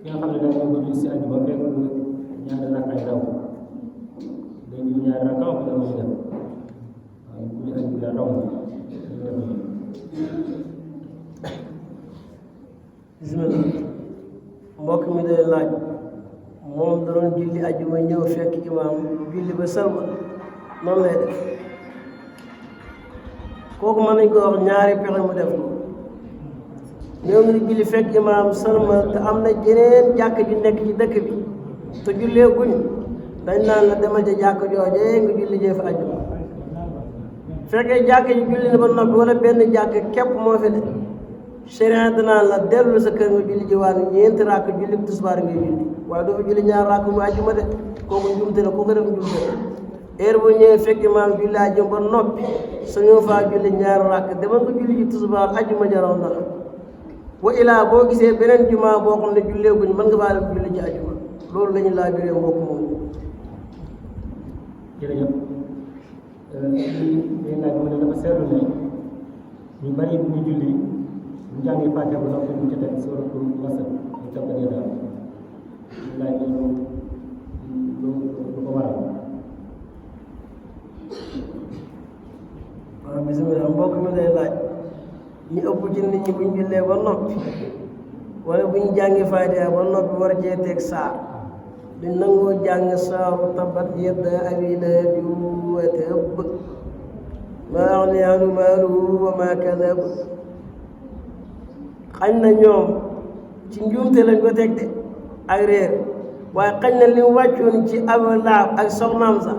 ki nga xam ne daal moo ko julli si àjjuma fekk ñaari rakkaay raw day julli ñaari rakkaay wala muy def waaw julli àjjuma raw na bismillah mbokk mi day laaj moom da doon julli àjjuma ñëw fekk imaam julli ba salma noonu lay def kooku mën nañ ko wax ñaari pexe mu def ko ñëw ngi julli fekk imaam salma te am na jeneen jàkk ju nekk ci dëkk bi te jullee guñ dañ naan la demal ca jàkk joojee nga julli jee fa àjjuma fekkee jàkk ji julli na ba noppi wala benn jàkk képp moo fi ne sharia danaa la dellu sa kër nga julli ji waat ñeenti rakk julli tisbaar ngay julli waaye doo fa julli ñaar rakk mu àjjuma de kooku njumte la kooku def njumte la heure bu ñëwee fekk imaam julli àjjuma ba noppi su ñëw faa julli ñaar rakk demal ko julli ji tisbaar àjjuma jaraw na la wa ilaa boo gisee beneen jumaa boo xam ne julleeguñ mën nga faa dem julli ji àjjuma loolu la ñu laa biree mbokk moom jërëjëf day laaj mu ne dafa seetlu ne ñu bari bu ñu julli bu jàngee Faatiha ba noppi ñu ci teg sóoratu Masad ñu tàmbalee daal ñu laaj lu ko waral waaw bisimilah mbokk mi lay laaj ñu ëpp ci nit ñi buñ jullee ba noppi wala buñ jàngi Faatiha ba noppi war cee teg saar di nangoo jàng saaru tabbat yadaa abii lahabin wa tabb maa aghnaa anhu maaluhu wa maa kasab xañ na ñoom ci njuumte lañ ko teg de ak réer waaye xañ na li mu wàccoon ci Abu Lahab ak soxnaam sax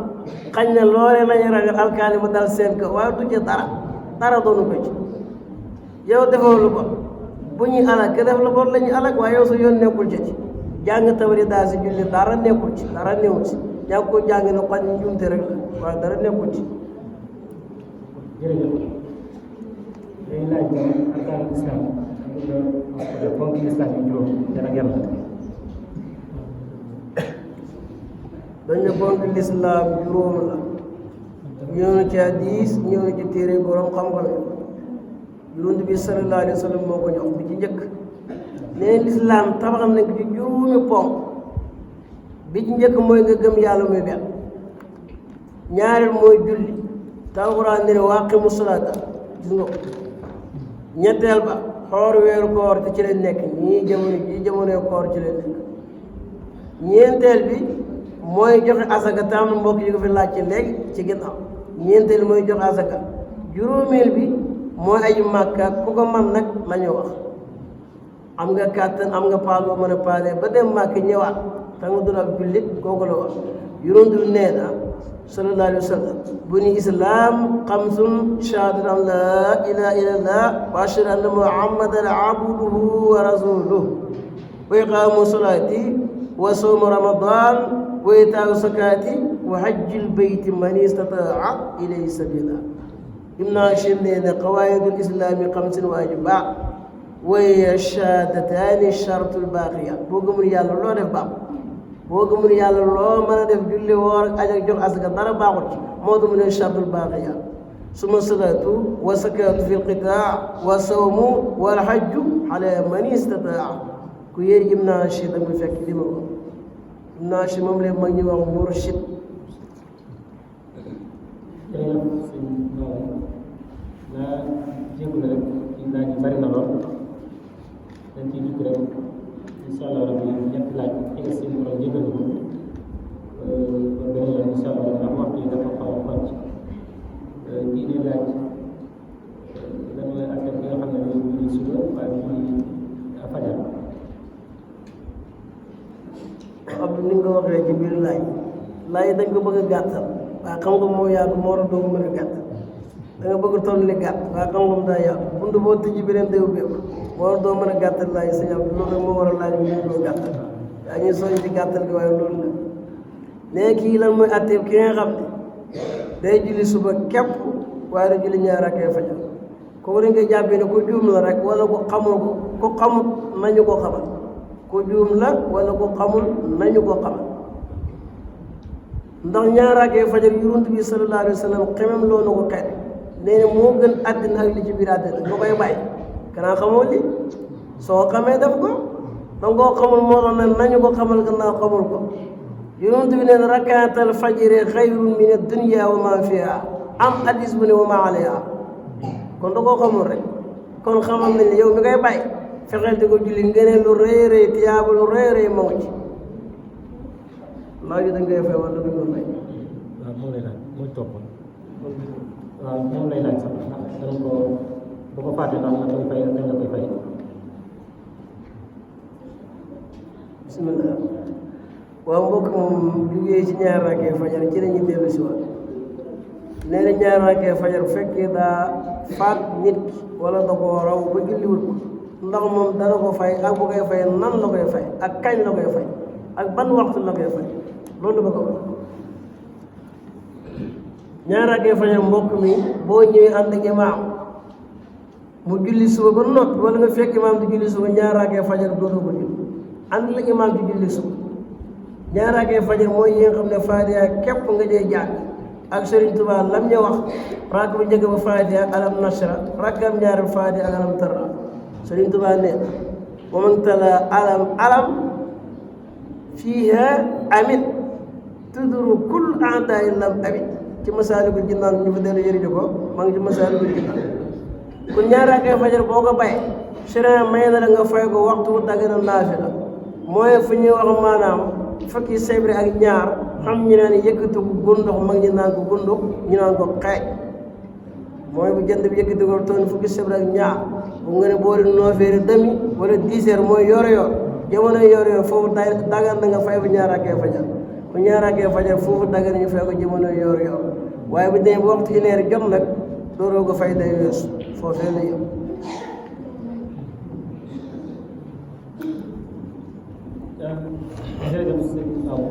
xañ na loolee lañu ragal alkaali mu dal seen kaw waaye du ci dara doonu ko ci yow defoo lu bon bu ñuy alak ke def lu bon la ñuy alak waaye yow sa yoon nekkul ci jàng tabari daal si julli dara nekkul ci dara newu ci yaa ngi ko jàng ne xañ njuumte rek la waaye dara nekkul ci jërëjëf day laaj arkaanul islam ponk islam yi juróom dana gem dañ ne ponk lislaam juróom la ñëw na ci hadiis ñëw na ci téere borom xam-xam yi Yonent bi sallallahu alayhi wa sallam moo ko jox bi ci njëkk nee lislaam tabaxam nañ ko ci juróomi ponk bi ci njëkk mooy nga gëm yàlla muy benn ñaareel mooy julli te Alxuraan ne waaqimu salaata gis nga ko ñetteel ba xoor weeru koor te ci leen nekk ñii jamono koor ci leen nekk ñeenteel bi mooy joxe asaka tam mbokk yi ko fi laaj ci léegi ci ginnaaw ñeenteel mooy joxe asaka juróomeel bi mooy aji màkka ku ko man nag lañu wax am nga kàttan am nga paal boo mën a paalee ba dem màkk ñëwaat te nga dul ab jullit kooku la wax Yonent bi nee na sallallahu alayhi wa sallam buni islam xamsun shahadatu an laa ilaha illallah wa ashhadu anna muhammadan abduhu wa rasuluhu wa iqaamu salaati wa sawmu ramadan wa itaau zakati wa hajjil bayti man istataa ilayhi sabila Ibn Hashim nee na qawaidul islami xamsin waajibaat wa hiya shahadataani shartul baaqiya boo gëmul yàlla loo def baax boo gëmul yàlla loo mën a def julli woor aj ak jox asaka dara baaxut ci moo tax mu ne shartul baaqiya suma salaatu wa sakatu fi lqitaa wa sawmu wal hajju ala man istataa ku yéer Ibn Hashim da nga fekk li ma ko Ibn Hashim moom leen mag ñu wax murshid naa jégalu rek ci laaj yi bari na lool dañ ciy dugg rek incha allah rabbi ñetti laaj ci nga seen borom jégalu ko ba beneen yoon incha allah ndax waxtu yi dafa xaw a fàcc kii di laaj lan mooy affaire bi nga xam ne dañuy julli suba waaye muy fajar. Abdou ni nga ko waxee ci biir laaj dañ ko bëgg a gàttal waaye xam nga moo yaatu moo war a doog mën a gàttal da nga bëgg toll li gàtt waaye xam nga mu daa yaatu buntu boo tijji beneen day ubbeeku moo war a doo mën a gàttal laaj sa yàlla loolu rek moo war a laaj ñu doo gàttal yaa ñuy soñ ci gàttal gi waaye loolu la nee kii lan mooy atteeb ki nga xam ne day julli suba képp waaye da julli ñaar rakkee fajar kooku dañ koy jàppee ne ku juum la rek wala ku xamul ko ku xamul nañu ko xamal ku juum la wala ku xamul nañu ko xamal ndax ñaar rakkee fajar Yonent bi sallallahu alayhi wa sallam xemem loo na ko xeet nee na moo gën àddina ak li ci biir àddina nga koy bàyyi kanaa xamoo li soo xamee def ko danga koo xamul moo tax ne nañu ko xamal gannaaw xamul ko yonent bi neen rakaatal fajri xayrun min ad-dunya wa ma fiha am hadis bu ne wa ma alayha kon da koo xamul rek kon xamal nañ ne yow mi koy bàyyi fexeel di ko julli ngeen lu rëy rëy tiyaaba lu rëy rëy moo ci laaj dañ koy fay wala duñ ko fay. waaw moom lay laaj mooy topp waaw moom lay laaj sax ndax dañ ko bu ko fàtte ndax dañ koy fay dañ la koy fay. bismillah waaw mbokk moom jugee ci ñaar rakkee fajar ci la ñuy dellu si waat nee na ñaar rakkee fajar bu fekkee daa faat nit ki wala da koo raw ba julliwul ko ndax moom dana ko fay ak bu koy fay nan la koy fay ak kañ la koy fay ak ban waxtu la koy fay loolu ba ko wax ñaar rakkee fajar mbokk mi boo ñëwee ànd ak imaam mu julli suba ba noppi wala nga fekk imaam di julli suba ñaar rakkee fajar dootoo ko julli ànd la imaam di julli suba ñaar rakkee fajar mooy yi nga xam ne Faatiha képp nga jëy jàng ak Sëriñ Tuubaa lam ñu wax rakk bu njëkk ba Faatiha alam nasra rakkam ñaareel Faatiha ak alam tara Sëriñ Tuubaa nee na wa man tala alam fiiha amit tuduru kull a'daa'i lam amit ci Masaalikul Jinaan ñu fa dellu yëri ko maa ngi ci Masaalikul Jinaan kon ñaar rakkee fajar boo ko bay sëriñ may na la nga fay ko waxtu dagana naafila mooy fu ñuy wax maanaam fukki sebre ak ñaar xam ñu naan yëkkati ko gundox mag ñi naan ko gundox ñu naan ko xeej mooy bu jant bi yëkkati ko toon fukki sebre ak ñaar bu nga ne boori 9h30 wala 10h mooy yor jamono yor foofu dagan na nga fay bu ñaar rakkee fajar bu ñaar rakkee fajar foofu dagan ñu fay ko jamono yor waaye bu demee bu waxtu yi leer jot nag dooroo ko fay day weesu foofee la yem jërëjëf sëñ Aw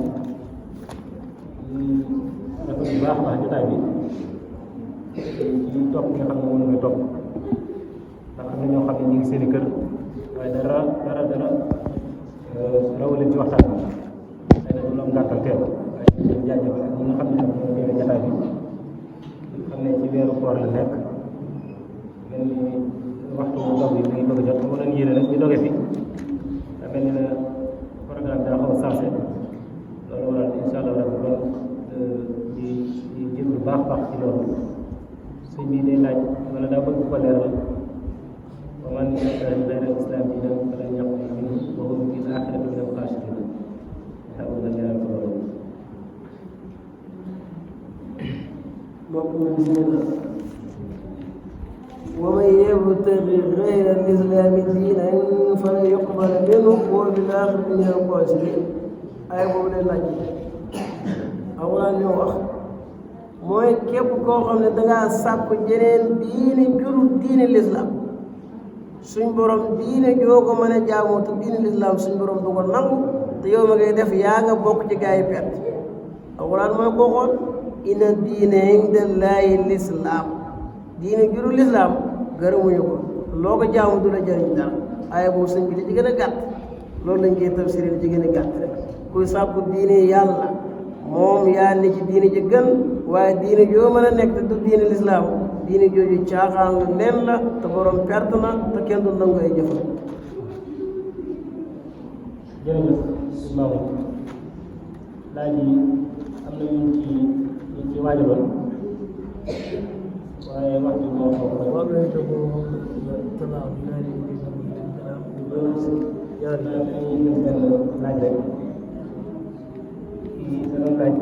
dafa bu baax baax jotaay bi ci topp nga xam ne moom nga topp ndax am na ñoo xam ne ñu ngi seen i kër waaye dara rawaleen ci waxtaan bi xëy na du am gàttal teel waaye ñu ngi jaajëfal ak ñi nga xam ne ñoo teewee jotaay bi xam ne ci weeru koor la nekk mel ni waxtu dog yi mi ngi bëgg a jot amoon nañu yéene nag ñu doge fi da mel ni la programme daa xaw a sensé loolu waral incha allah rabbi kon di jëm bu baax ci loolu sëñ bi day laaj wala daa bëgg ko leeral wa man yabtaghi ghayra al-islam diinan falan yuqbala minhu wa huwa fil aaxirati mina al-xaasiriin daa bëgg a leeral ko loolu. mbokk mi bismillah wa man yabtaghi ghayra al-islaami diinan falan yuqbala minhu wa huwa fil aaxirati mina al-xaasiriin ay boobu lay laaj awlaan li wax mooy képp koo xam ne dangaa sàkku jeneen diine jurul diine lislaam suñ borom diine joo ko mën a jaamoo te diine lislaam suñ borom du ko nangu te yow ma ngay def yaa nga bokk ci gaa yi perte awlaan mooy koo xool inna diine indallaahi lislaam diine jurul lislaam gërëmuñu ko loo ko jaamu du la jëriñ dara ay boobu sëñ bi li ci gën a gàtt loolu lañ koy tafsir li ci gën a gàtt rek kuy sàkku diine yàlla moom yaa ne ci diine ji gën waaye diine joo mën a nekk te du diine lislaam diine jooju caaxaan la leen la te borom perte na te kenn du nangu ay jëfam. jërëjëf Maodo laaj yi am na ñu ci waajaloon waaye waxtu bi moo xaw a laaj rek kii da doon laaj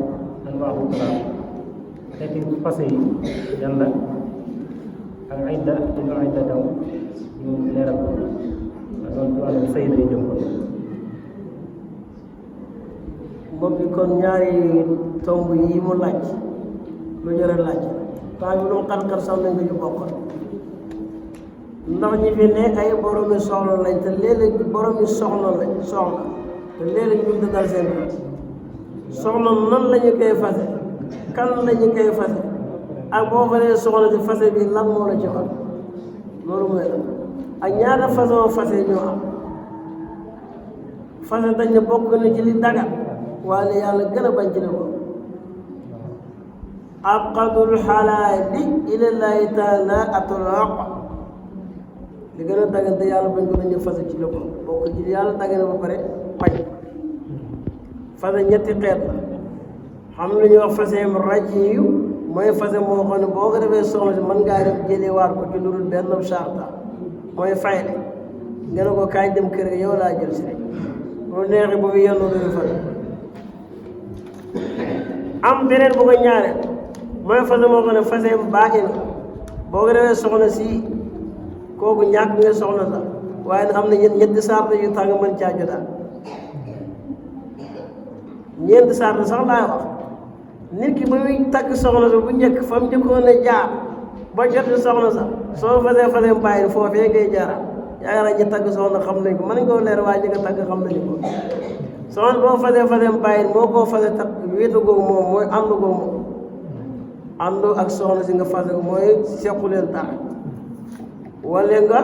man waaxu talaam xeeti fase yi yan la ak idda dañoo idda taw ñu leeral ko loolu ci wàllu sëy lay jëm ko mbokk yi kon ñaari tomb yi mu laaj lu jar a laaj temps bi lu mu xat-xat sax nañ ko ci bokkoon ndax ñi fi ne ay boromi soxla lañ te léeg-léeg boromi soxla te léeg-léeg ñu dëggal seen bopp soxla nan la ñu koy fase kan la ñu koy fase ak boo xoolee soxla ci fase bi lan moo la ci wax loolu mooy la ak ñaata façon fase ñoo am fase dañ ne bokk na ci li daga waaye yàlla gën a bañ ci ne ko aqadul xalaali ilallahi taala atlaq li gën a dagan te yàlla bañ ko dañu fase ci la bokk ci yàlla dagan ba pare bañ fase ñetti xeet la xam lu ñuy wax faseem raji yu mooy fase moo xam ne boo ko defee soxna si mën ngaa dem jëlee waat ko ci lu dul benn charta mooy fayle nga ne ko kaay dem kër ga yow laa jël si rek loolu neexi boobu yelloo dara fase am beneen bu ko ñaareel mooy fase moo xam ne faseem baaxi na boo ko defee soxna si kooku ñàkk nga soxna sax waaye nag am na ñetti sarta yu tax nga mën caa jotaat ñeenti sarta sax laay wax nit ki ba muy takk soxna sa bu njëkk fa mu njëkkoon a jaar ba jot soxna sa soo fasee bàyyi foofee ngay jaaraat yaakaar naa ñi takk soxna xam nañ ko mën nañ koo leer waaye ñi ko takk xam nañu ko soxna boo fasee bàyyi moo koo fase takk wéetu googu moom mooy àndu googu moom àndu ak soxna si nga fase ko mooy sequ leen dara wala nga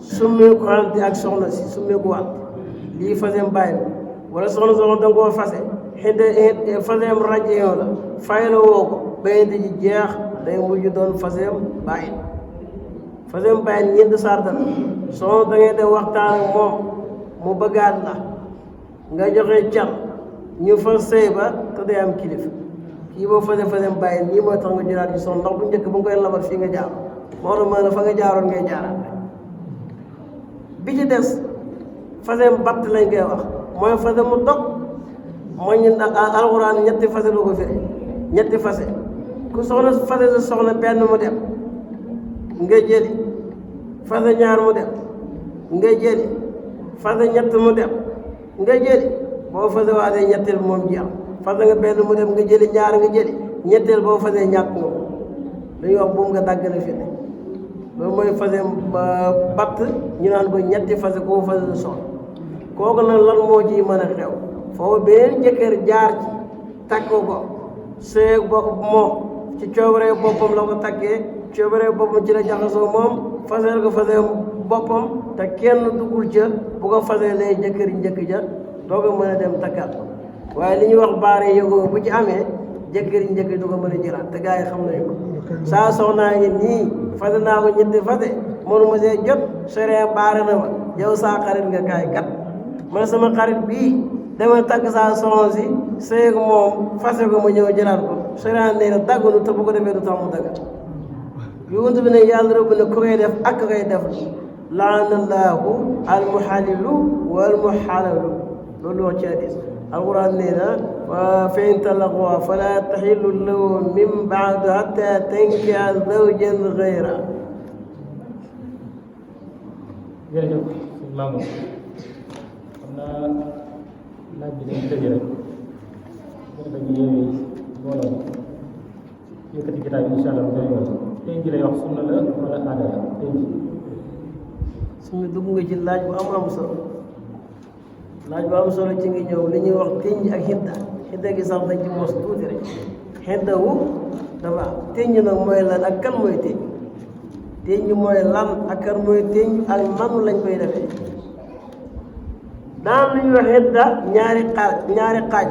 summeeku ante ak soxna si summeeku waat lii faseem bàyyi wala soxna soxna da nga koo fase faseem rajo la fay la woo ko bayante ji jeex day mujj doon faseem bàyyi faseem bàyyi ñeenti sarta la soxna da ngay dem waxtaan ak moom mu bëggaat la nga joxe can ñu fa sëy ba te day am kilifa kii boo faseem bàyyi nii mooy tax nga jëlaat ci soxna ndax bu njëkk bu nga koy labat fii nga jaar moo tax ma ne fa nga jaaroon ngay jaaraat bi ci des faseem batt lañ koy wax mooy fase mu dog mooy ñu alxuraan ñetti fase lu ko firi ñetti fase ku soxna fase sa soxna benn mu dem nga jëli fase ñaar mu dem nga jëli fase ñett mu dem nga jëli boo fase waatee ñetteel moom jeex fase nga benn mu dem nga jëli ñaar nga jëli ñetteel boo fasee ñàkk nga dañuy wax buum nga dagg na fi ne loolu mooy fase batt ñu naan ko ñetti fase koo fase sa soxna kooku nag lan moo ci mën a xew foofu beneen jëkkër jaar ci takk ko see bopp moom ci coobaree boppam la ko takkee coobaree boppam ci la jaxasoo moom faseel ko fasee boppam te kenn duggul ca bu ko fasee lay jëkkër njëkk ja doo ko mën a dem takkaat waaye li ñuy wax baare yëgoo bu ci amee jëkkër njëkk du ko mën a jëlaat te gars yi xam nañu ko saa soxnaa ngi nii fase naa ko ñetti fase mënu ma see jot sore baare na ma yow saa xarit nga kaay kat man sama xarit bii dama takk saa soxna si sëy moom fase ko ma ñëw jëlaat ko sorian nee na daggunu te bu ko defee du tax mu dagga yonent bi ne yàlla rëbb ne ku koy def ak koy def laanallaahu almuhalilu wal muhalalu loolu wax ci hadis alquran nee na fa in talaqwa fala taxillu lahu min baadu hatta tankiha zawjan gayra jërëjëf sëñ Mamour xam naa laaj bi dañu tëjee rek boo dañu yeewee mbooloo yëkkati jotaay bi incha allah bu yoon tey ji lay wax sunna la wala aada la tey ji suñu dugg nga ci laaj bu am solo laaj bu am solo ci ngi ñëw li ñuy wax tënj ak xidda gi sax dañ ci mos tuuti rek xidda wu dafa tënj nag mooy lan ak kan mooy tënj mooy lan ak kan mooy tënj ak nanu lañ koy defee daan lu ñuy wax xidda ñaari xaaj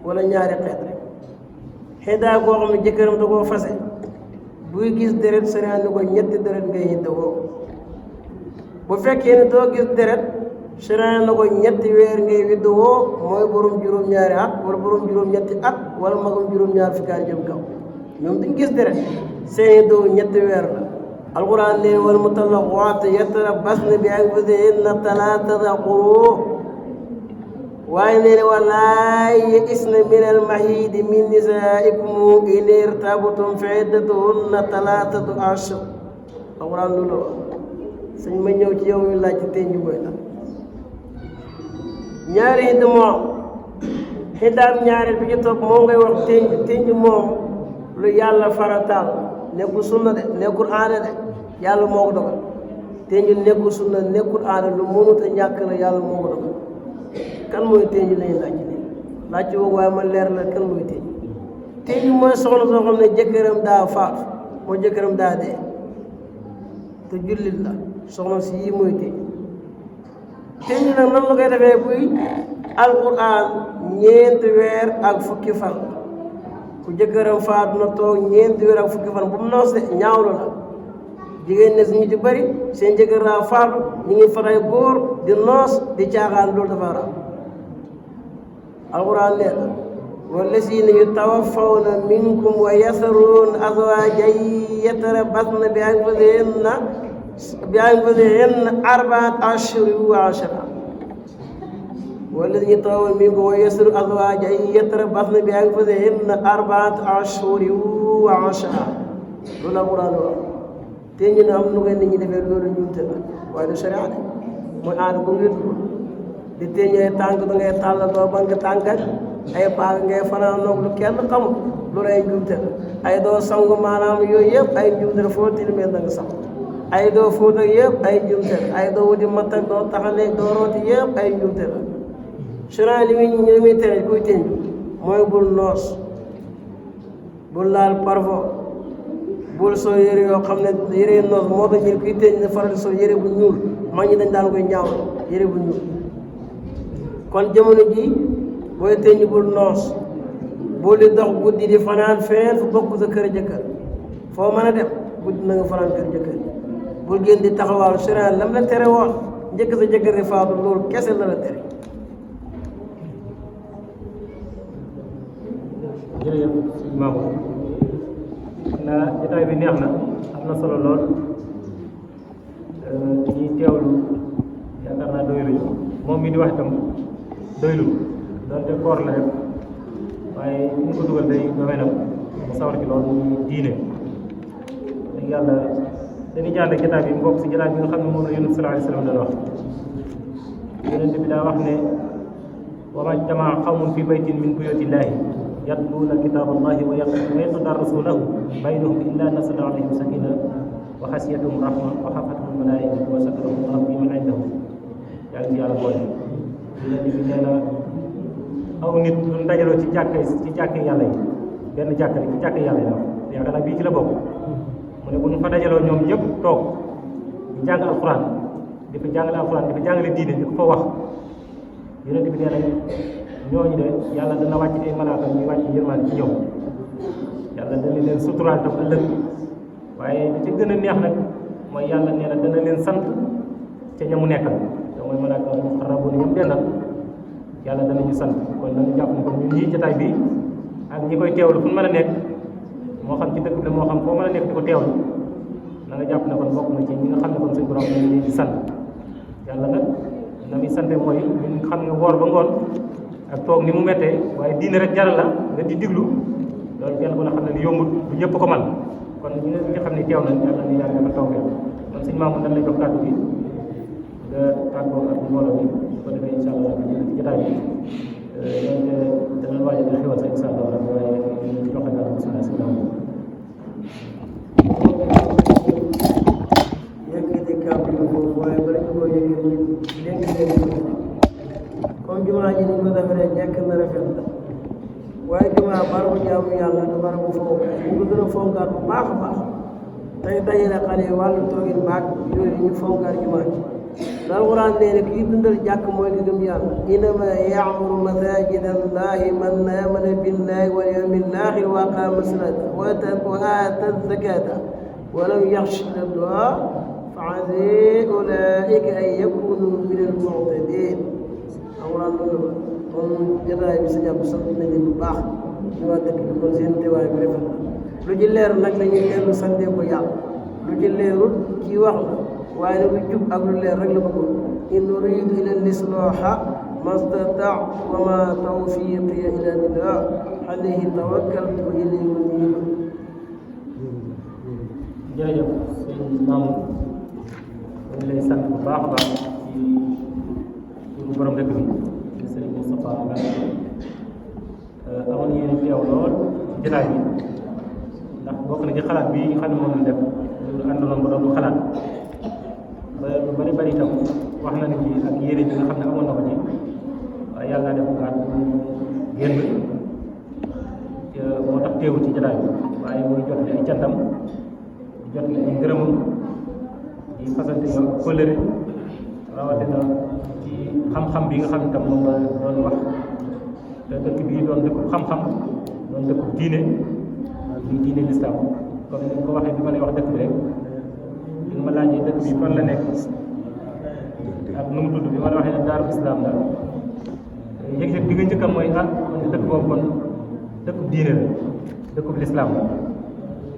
wala ñaari xeet rek xidda koo xam ne jëkkëram da koo fase buy gis deret sariya ni ko ñetti deret ngay xidda woo bu fekkee ne doo gis deret sariya na ko ñetti weer ngay widdu woo mooy borom juróom-ñaari at wala borom juróom-ñetti at wala magum juróom-ñaar fukki at jëm kaw ñoom duñ gis deret seen doo ñetti weer la alquran ne wal mutallaqaatu yatarabbasna bi anfusihinna talaatata quruu waaye nee na walaa ya'isna min al-mahiidi min nisaa'ikum in irtabtum fa iddatuhunna talaatatu ashhur alquran loolu la wax sëñ ma ñëw ci yow mi laaj ci tënj mooy la ñaari xidda moo am xiddaam ñaareel bi ci topp moom ngay wax tënj moom lu yàlla farataal nekkul sunna de nekkul aada de yàlla moo ko dogal tënj nekkul sunna nekkul aada lu mënut a ñàkk la yàlla moo ko dogal kan mooy tënj lañu laaj ci woogu waaye ma leer la kan mooy tënj mooy soxna soo xam ne jëkkëram daa faatu moo jëkkëram daa dee te jullit la soxna si yii mooy tënj nag nan la koy defee buy alquran ñeenti weer ak fukki fan ku jëkkëram faatu na toog ñeenti weer ak fukki fan bu mu noos de ñaawlu la jigéen ne suñu ci bëri seen jëkkër daa faatu ñu ngi faray góor di noos di caaxaan loolu dafa raam alquran nee na wallazina yutawaffawna minkum wa yasarun azwajan yatarabbasna bi anfusihinna arba'ata ashhurin wa ashra والذين يتوفون منكم ويسر أزواجا يتربصن بأنفسهن أربعة أشهر وعشرة loolu Alxuraan wax te ñu ne am nu ngeen nit ñi defee loolu njuumte la waaye du sharia de mooy aada bu ngir di teñee tànk da ngay tàllal doo banque tànkat ay paaka ngay fanaan noog lu kenn xamul loolu ay njuumte la ay doo sangu maanaam yooyu yëpp ay njuumte la foo tilimee da nga sax ay doo fóot ak yëpp ay njuumte la ay doo wuti matt ak doo taxalee doo rooti yëpp ay njuumte la sharia li muy tere kuy teñ mooy bul noos bul laal parfum bul sol yére yoo xam ne yére noos moo tax ñu kuy teñ ne faral di sol yére bu ñuul mag ñi dañ daan koy ñaaw yére bu ñuul kon jamono ji booy teñ bul noos bul di dox guddi di fanaan feneen fu bokk sa kër jëkkër foo mën a dem guddi na nga fanaan kër jëkkër bul génn di taxawaalu sharia lam la tere woon njëkk sa jëkkër di faatu loolu kese la la tere. jërëjëf sëñ Mamour na jotaay bi neex na am na solo lool ñuy teewlu yaakaar naa doyluñu moom mi di wax itam doylu doonte koor la rek waaye fi ñu ko dugal day domaine am mu sawar ci loolu muy diine dëgg yàlla dañuy jàll jotaay bi mu bokk si jotaay bi nga xam ne moom la Yonent sallallahu alayhi wa sallam doon wax Yonent bi daa wax ne wa ma jamaa qawmun fi baytin min buyutillahi yatluuna kitaaballahi wa yatadarrasuunahu baynahum illaa nazala alayhim sakina wa xasiyatuhum rahma wa xafathum malaa'ikatu wa zakarahum Allahu fi man indahu yàlla ci yàlla boole Yonent bi nee na aw nit duñ dajaloo ci jàkkee yàlla yi benn jàkka ci jàkkee yàlla yi la yaakaar naa bii ci la bokk mu ne bu ñu fa dajaloo ñoom ñëpp toog di jàng alquran di fa jàngale alquran di fa jàngale diine di ko fa wax Yonent bi nee na ñooñu de yàlla dana wàcc ay malaaka ñuy wàcc yërmande ci ñoom yàlla dana leen suturaal tam ëllëg waaye li ci gën a neex nag mooy yàlla nee na dana leen sant ca ñamu nekkal te mooy malaaka muqarrabuun ñoom dendal yàlla danañu sant kon nañu jàpp ne kon ñun ñii jotaay bi ak ñi koy teewlu fu ñu mën a nekk moo xam ci dëkk bi la moo xam foo mën a nekk di ko teewlu na nga jàpp ne kon bokk na ci ñi nga xam ne kon suñu borom ñu ngi di sant yàlla nag na muy sante mooy ñun xam nga woor ba ngoon ak toog ni mu méttee waaye diine rek jaral la nga di diglu loolu kenn ku ne xam ne ni yombut du ñëpp ko man kon ñi nga xam ne teew nañ yàlla ni yàlla dafa tawfeex kon sëñ Mamour dañ lay jox kàddu gi nga tàggoo ak mbooloo bi su ko defee incha allah ñu ci jotaay bi donc danañ waajal a xewal sa incha allah waaye ñu joxe kàddu bisimilah sëñ Mamour yëkkati kàddu gi foofu waaye bala ñu koo yëkkati léegi comme jumaa ji ni ko defaree jekk na rafet na waaye jumaa barabu jaamu yàlla du barabu foofu ñu ko gën a fonkaat bu baax a baax tey dajale xale yi wàllu toogin baag yooyu ñu fonkaat jumaa ji Alxuraan nee na kii dundal jàkk mooy ki gëm yàlla innama ya'muru masaajida llaahi man aamana billaahi wal yawmil aaxir wa aqaama salaata wa aata zakaata wa lam yaxsha llaaha fa asaa ulaa'ika an yakuunuu minal muhtadiin Alxuraan loolu la kon jotaay bi sa jàpp sant nañ leen bu baax ñu waa dëkk bi kon seen teewaay bi rafet na lu ci leer nag dañuy dellu sante ko yàlla lu ci leerul kii wax la waaye nag lu jub ak lu leer rek la bëggoon in uriidu illa l-islaaha mastata'tu wa ma tawfiiqiya illa billah alayhi tawakkaltu wa ilayhi uniib. jërëjëf sëñ Mamour ñu ngi lay sant bu baax a baax ci turu borom dëkk bi sëriñ Moustapha Mbacké amoon yéen teew lool ci jotaay bi ndax bokk na ci xalaat bi xam ne moom la def ñu àndaloon ba doon xalaat ba lu bari bari itam wax na ne ci ak yére bi nga xam ne amoon na ko ci waaye yàlla def gaat génn moo tax teewu ci jotaay bi waaye muy jot ay cantam di jot ay ngërëmam di fasante yo kóllëre rawatina ci xam-xam bi nga xam ne tam moom la doon wax te dëkk bii doon dëkku xam-xam doon dëkku diine di diine lislaam comme ni ko waxee bi ma lay wax dëkk bi rek ma laajee dëkk bi fan la nekk ak nu mu tudd bi ma la waxee ne Daaru Islam daal yëg-yëg bi nga njëkk a mooy man dëkk boobu kon dëkkub diine la dëkkub lislaam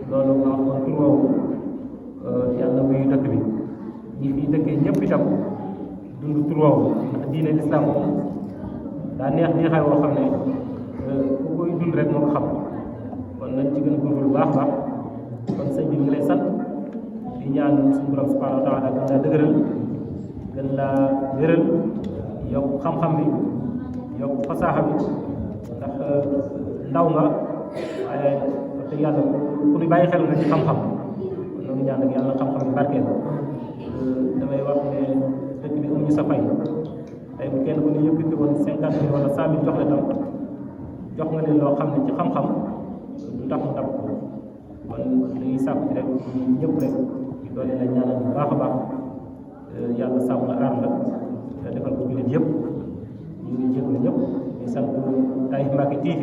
loolu nga wax kon tur woowu yàlla muy dëkk bi ñi fii dëkkee ñëpp itam dund tur woowu ndax diine lislaam moom daa neexaay woo xam ne ku koy dund rek moo ko xam kon nañ ci gën a góorgóorlu baax baax kon sëñ bi ngi lay sant di ñaan suñu borom subhanahu wa taala gën laa dëgëral gën laa wéral yokk xam-xam bi yokk fasaaxa bi ndax ndaw nga waaye wax dëgg yàlla ku ñu bàyyi xel nga ci xam-xam kon nag ñaan ak yàlla xam-xam bi barkeel damay wax ne dëkk bi amuñu sa fay tey bu kenn ku ñu yëkkati woon 50 000 wala 100 000 jox la tam jox nga leen loo xam ne ci xam-xam du tax mu dab ko kon dañuy sàkku ci rek ñëpp rek ci doole la ñaanal bu baax a baax yàlla sàmm la aar la te defal ko jullit yëpp ñu ngi jégalu ñëpp di sant Taif Mbacké TV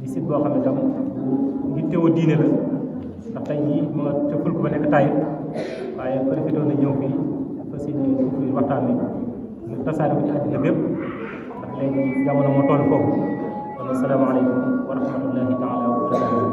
di site boo xam ne tam bu yittewoo diine la ndax tey jii ma ca ful ko ba nekk Taif waaye profité na ñëw fii fas yéene fii waxtaan bi ñu tasaare ko ci àddina bépp ndax léegi jamono moo toll foofu kon asalaamaaleykum wa rahmatullahi taala wa barakatuh